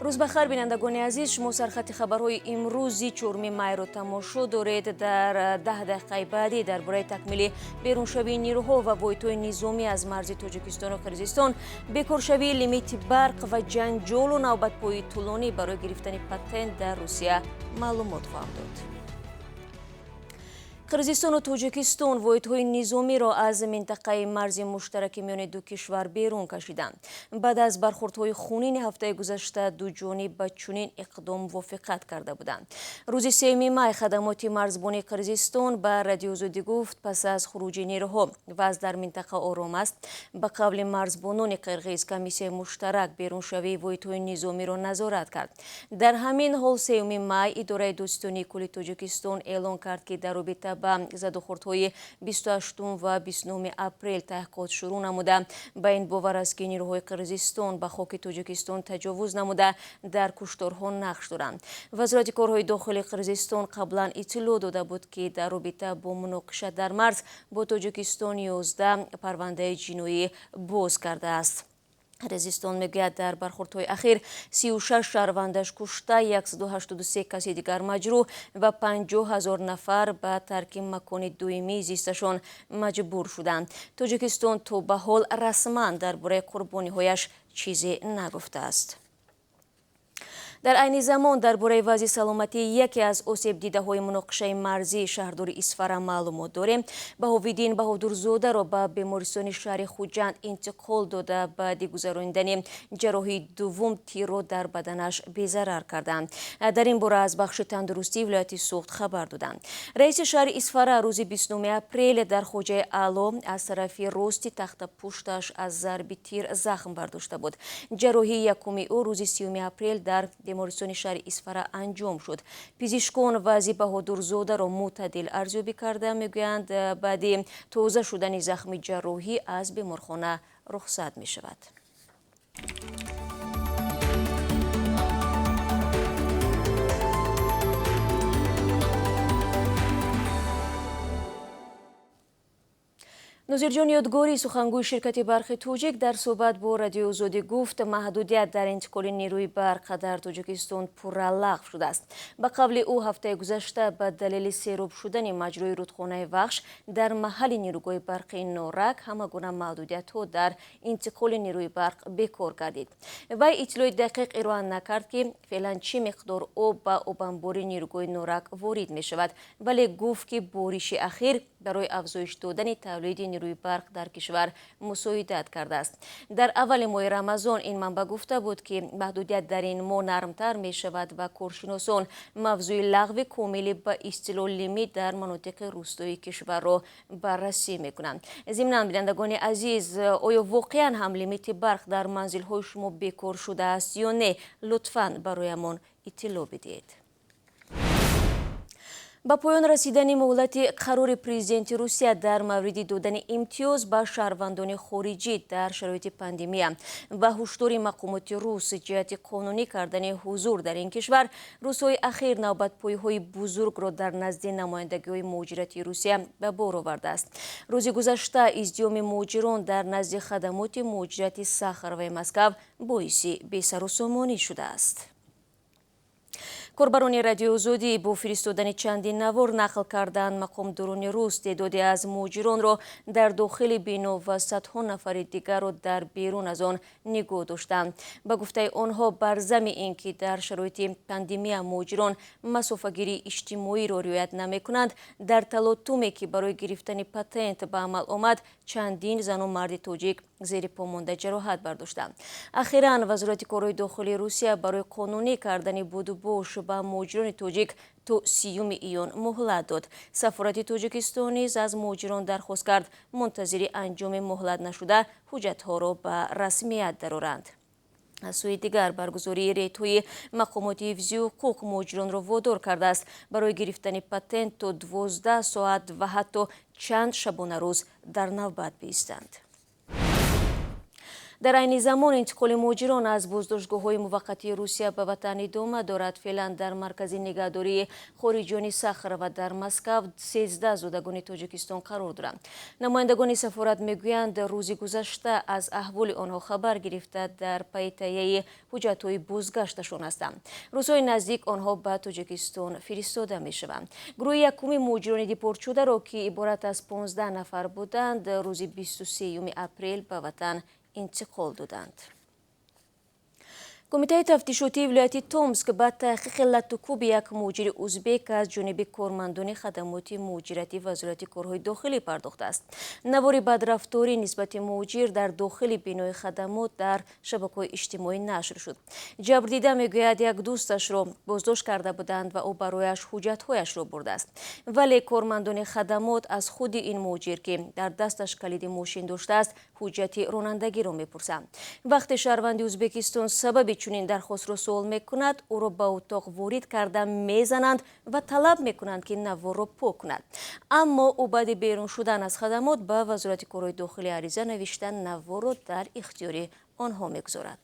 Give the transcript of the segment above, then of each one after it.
Рӯз ба хайр, бинандагони азиз. Шумо сархати хабарҳои имрӯзи 4 майро тамошо доред. Дар 10 дақиқаи баъдӣ дар бораи такмили беруншавии нирӯҳо ва воҳидҳои низомӣ аз марзи Тоҷикистону Қирғизистон, бекоршавии лимити барқ ва ҷанҷолу навбатпоии тӯлонӣ барои гирифтани патент дар Русия маълумот хоҳам дод. Қирғизистону Тоҷикистон воҳидҳои низомиро аз минтақаи марзи муштараки миёни ду кишвар берун кашиданд. Баъд аз бархӯрдҳои хунини ҳафтаи гузашта ду ҷониб ба чунин иқдом мувофиқат карда буданд. Рӯзи 3 май хадамоти марзбонии Қирғизистон ба Радиои Озодӣ гуфт, пас аз хуруҷи нерӯҳо вазъ дар минтақа ором аст. Ба қавли марзбонони қирғиз, комиссияи муштарак беруншавии воҳидҳои низомиро назорат кард. Дар ҳамин ҳол 3 май идораи додситонии кулли Тоҷикистон эълон кард, ки дар робита ба задухӯрдҳои 28 ва 29 апрел таҳқиқот шурӯъ намуда, ба ин бовар аст, ки нирӯҳои Қирғизистон ба хоки Тоҷикистон таҷовуз намуда, дар кушторҳо нақш доранд. Вазорати корҳои дохилии Қирғизистон қаблан иттилоъ дода буд, ки дар робита бо муноқиша дар марз бо Тоҷикистон 11 парвандаи ҷиноӣ боз кардааст. Қирғизистон мегӯяд, дар бархӯрдҳои ахир 36 шаҳрвандаш кушта, 183 каси дигар маҷрӯҳ ва 50 ҳазор нафар ба тарки макони доимии зисташон маҷбур шуданд. Тоҷикистон то ба ҳол расман дар бораи қурбониҳояш чизе нагуфтааст. Дар айни замон дар бораи вазъи саломатии яке аз осебдидаҳои муноқишаи марзии шаҳрдори Исфара маълумот дорем. Баҳовиддин Баҳодурзодаро ба бемористони шаҳри Хуҷанд интиқол дода, баъди гузаронидани ҷарроҳии дуввум тирро дар баданаш безарар карданд. Дар ин бора аз бахши тандурустии вилояти Суғд хабар доданд. Раиси шаҳри Исфара рӯзи 29 апрел дар Хоҷаи Аъло аз тарафи рости тахтапушташ аз зарби тир захм бардошта буд. Ҷарроҳии якуми ӯ рӯзи 30 апрел дар бемористони шаҳри Исфара анҷом шуд. Пизишкон вазъи Баҳодурзодаро мӯътадил арзёбӣ карда, мегӯянд, баъди тоза шудани захми ҷарроҳӣ аз беморхона рухсат мешавад. Нозирҷон Ёдгорӣ, сухангӯи ширкати барқи Тоҷик, дар суҳбат бо Радиои Озодӣ гуфт, маҳдудият дар интиқоли нерӯи барқ дар Тоҷикистон пурра лағв шудааст. Ба қавли ӯ, ҳафтаи гузашта ба далели сероб шудани маҷрои рудхонаи Вахш дар маҳалли нерӯгоҳи барқи Норак ҳама гуна маҳдудиятҳо дар интиқоли нерӯи барқ бекор гардид. Вай иттилои дақиқ ироа накард, ки феълан чӣ миқдор об ба обанбори нерӯгоҳи Норак ворид мешавад, вале гуфт, ки бориши ахир барои афзоиш додани тавлиди нерӯи барқ дар кишвар мусоидат кардааст. Дар аввали моҳи Рамазон ин манбаъ гуфта буд, ки маҳдудият дар ин моҳ нармтар мешавад ва коршиносон мавзӯи лағви комили ба истилоҳ лимит дар манотиқи рӯстоии кишварро баррасӣ мекунанд. Зимнан, бинандагони азиз, оё воқеан ҳам лимити барқ дар манзилҳои шумо бекор шудааст ё не? Лутфан бароямон иттилоъ бидиҳед. Ба поён расидани муҳлати қарори президенти Русия дар мавриди додани имтиёз ба шаҳрвандони хориҷӣ дар шароити пандемия ва ҳушдори мақомоти рус ҷиҳати қонунӣ кардани ҳузур дар ин кишвар, рӯзҳои ахир навбатпоиҳои бузургро дар назди намояндагиҳои муҳоҷирати Русия ба бор овардааст. Рӯзи гузашта издиҳоми муҳоҷирон дар назди хадамоти муҳоҷирати Сахароваи Москав боиси бесарусомонӣ шудааст. Корбарони Радиои Озодӣ бо фиристодани чандин навор нақл карданд, мақомдорони рус теъдоде аз муҳоҷиронро дар дохили бино ва садҳо нафари дигарро дар берун аз он нигоҳ доштанд. Ба гуфтаи онҳо, бар зами ин ки дар шароити пандемия муҳоҷирон масофагирии иҷтимоиро риоят намекунанд, дар талотуме ки барои гирифтани патент ба амал омад, чандин зану марди тоҷик зери по монда ҷароҳат бардоштанд. Ахиран Вазорати корҳои дохилии Русия барои қонунӣ кардани будубош ба муҳоҷирони тоҷик то 30 июн муҳлат дод. Сафорати Тоҷикистон низ аз муҳоҷирон дархост кард, мунтазири анҷоми муҳлат нашуда ҳуҷҷатҳоро ба расмият дароранд. Аз сӯи дигар, баргузории рейдҳои мақомоти ҳифзи ҳуқуқ муҳоҷиронро водор кардааст барои гирифтани патент то 12 соат ва ҳатто чанд шабонарӯз дар навбат биистанд. Дар айни замон интиқоли муҳоҷирон аз боздоштгоҳҳои муваққатии Русия ба ватан идома дорад. Феълан дар маркази нигаҳдории хориҷиёни Сахарова дар Москав 13 зодагони Тоҷикистон қарор доранд. Намояндагони сафорат мегӯянд, рӯзи гузашта аз аҳволи онҳо хабар гирифта, дар пайи таҳияи ҳуҷҷатҳои бозгашташон ҳастанд. Рӯзҳои наздик онҳо ба Тоҷикистон фиристода мешаванд. Гурӯҳи якуми муҳоҷирони депортшударо, ки иборат аз 15 нафар буданд, рӯзи 23 апрел ба ватан интиқол доданд. Кумитаи тафтишотии вилояти Томск ба таҳқиқи латтукӯби як муҳоҷири узбек аз ҷониби кормандони хадамоти муҳоҷирати Вазорати корҳои дохилӣ пардохтааст. Навори бадрафторӣ нисбати муҳоҷир дар дохили бинои хадамот дар шабакаҳои иҷтимоӣ нашр шуд. Ҷабрдида мегӯяд, як дӯсташро боздошт карда буданд ва ӯ барояш ҳуҷҷатҳояшро бурдааст. Вале кормандони хадамот аз худи ин муҳоҷир, ки дар дасташ калиди мошин доштааст, ҳуҷҷати ронандагиро мепурсанд. Вақте шаҳрванди Ӯзбекистон сабаби чунин дархостро суол мекунад, ӯро ба утоқ ворид карда мезананд ва талаб мекунанд, ки наворро пок кунад. Аммо ӯ баъди берун шудан аз хадамот ба Вазорати корҳои дохилӣ ариза навишта, наворро дар ихтиёри онҳо мегузорад.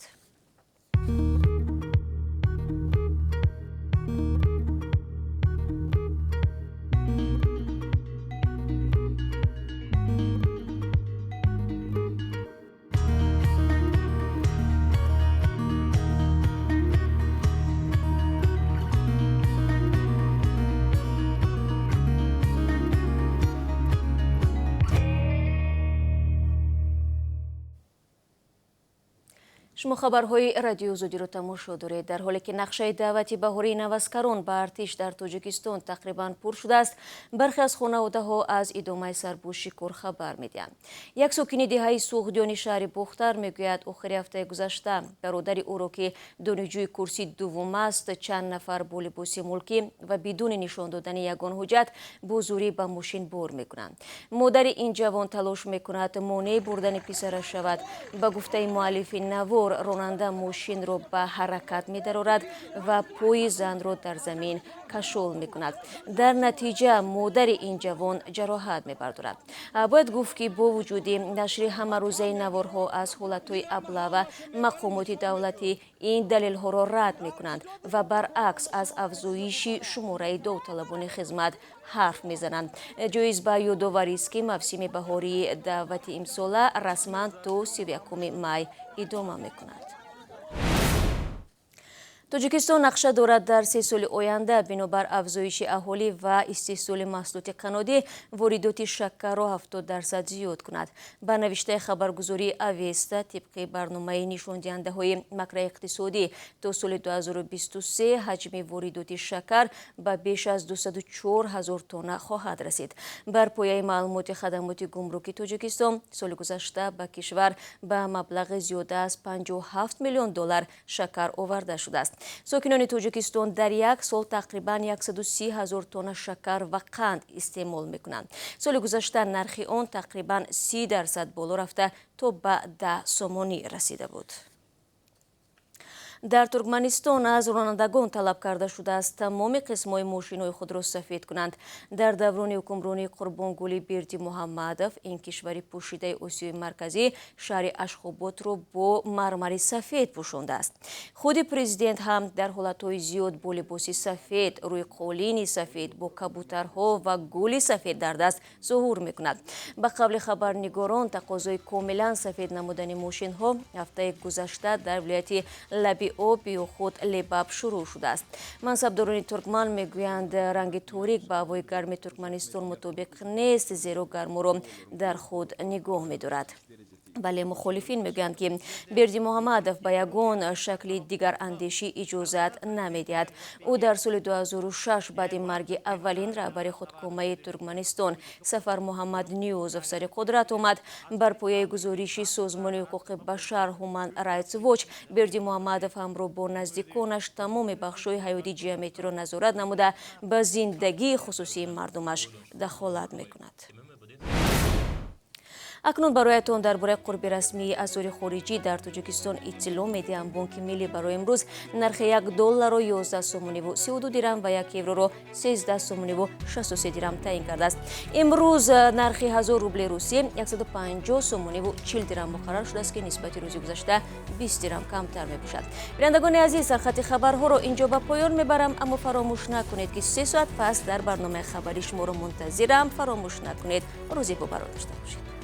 Шумо хабарҳои Радиои Озодиро тамошо доред. Дар ҳоле ки нақшаи даъвати баҳории наваскарон ба артиш дар Тоҷикистон тақрибан пур шудааст, бархе аз хонаводаҳо аз идомаи сарпӯши кор хабар медиҳанд. Як сокини деҳаи Суғдиёни шаҳри Бохтар мегӯяд, охири ҳафтаи гузашта бародари ӯро, ки донишҷӯи курси дуввум аст, чанд нафар бо либоси мулкӣ ва бидуни нишон додани ягон ҳуҷҷат бо зӯрӣ ба мошин бор мекунанд. Модари ин ҷавон талош мекунад монеи бурдани писараш шавад. Ба гуфтаи муаллифи навор, ронанда мошинро ба ҳаракат медарорад ва пои занро дар замин кашол мекунад. Дар натиҷа модари ин ҷавон ҷароҳат мебардорад. Бояд гуфт, ки бо вуҷуди нашри ҳамарӯзаи наворҳо аз ҳолатҳои аблава, мақомоти давлатӣ ин далелҳоро рад мекунанд ва баръакс аз афзоиши шумораи довталабони хизмат ҳарф мезананд. Ҷоиз ба ёдоварист, ки мавсими баҳории даъвати имсола расман то 31 май идома мекунад. Тоҷикистон нақша дорад дар 3 соли оянда бинобар афзоиши аҳолӣ ва истеҳсоли маҳсулоти қаннодӣ воридоти шакарро 70% зиёд кунад. Ба навиштаи хабаргузории Авеста, тибқи барномаи нишондиҳандаҳои макроиқтисодӣ то соли 2023 ҳаҷми воридоти шакар ба беш аз 204 ҳазор тонна хоҳад расид. Бар пояи маълумоти хадамоти гумруки Тоҷикистон, соли гузашта ба кишвар ба маблағи зиёда аз 57 миллион доллар шакар оварда шудааст. Сокинони Тоҷикистон дар як сол тақрибан 130 ҳазор тонна шакар ва қанд истеъмол мекунанд. Соли гузашта нархи он тақрибан 30% боло рафта то ба 10 сомонӣ расида буд. Дар Туркманистон аз ронандагон талаб карда шудааст тамоми қисмҳои мошинҳои худро сафед кунанд. Дар даврони ҳукмронии Қурбонгули Бердимуҳаммадов ин кишвари пӯшидаи Осиёи Марказӣ шаҳри Ашхоботро бо мармари сафед пӯшондааст. Худи президент ҳам дар ҳолатҳои зиёд бо либоси сафед, рӯи қолини сафед, бо кабутарҳо ва гули сафед дар даст зуҳур мекунад. Ба қавли хабарнигорон, тақозои комилан сафед намудани мошинҳо ҳафтаи гузашта дар вилояти Лаби об ё худ Лебаб шурӯъ шудааст. Мансабдорони туркман мегӯянд, ранги торик ба ҳавои гарми Туркманистон мутобиқ нест, зеро гарморо дар худ нигоҳ медорад. Вале мухолифин мегӯянд, ки Бердимуҳаммадов ба ягон шакли дигарандешӣ иҷозат намедиҳад. Ӯ дар соли 2006 баъди марги аввалин раҳбари худкомаи Туркманистон Сафар Муҳаммад Ниёзов сари қудрат омад. Бар пояи гузориши Созмони ҳуқуқи башар Human Rights Watch, Бердимуҳаммадов ҳамроҳ бо наздиконаш тамоми бахшҳои ҳаёти ҷамъиятиро назорат намуда, ба зиндагии хусусии мардумаш дахолат мекунад. Акнун бароятон дар бораи қурби расмии асъори хориҷӣ дар Тоҷикистон иттилоъ медиҳам. Бонки Миллӣ барои имрӯз нархи 1 долларро 11 сомониву 32 дирам ва 1 евроро 13 сомониву 63 дирам таъин кардааст. Имрӯз нархи 1000 рубли русӣ 150 сомониву 40 дирам муқаррар шудааст, ки нисбати рӯзи гузашта 20 дирам камтар мебошад. Бинандагони азиз, сархати хабарҳоро инҷо ба поён мебарам, аммо фаромӯш накунед, ки 3 соат пас дар барномаи хабарӣ шуморо мунтазирам. Фаромӯш накунед, рӯзи бобарор дошта бошед.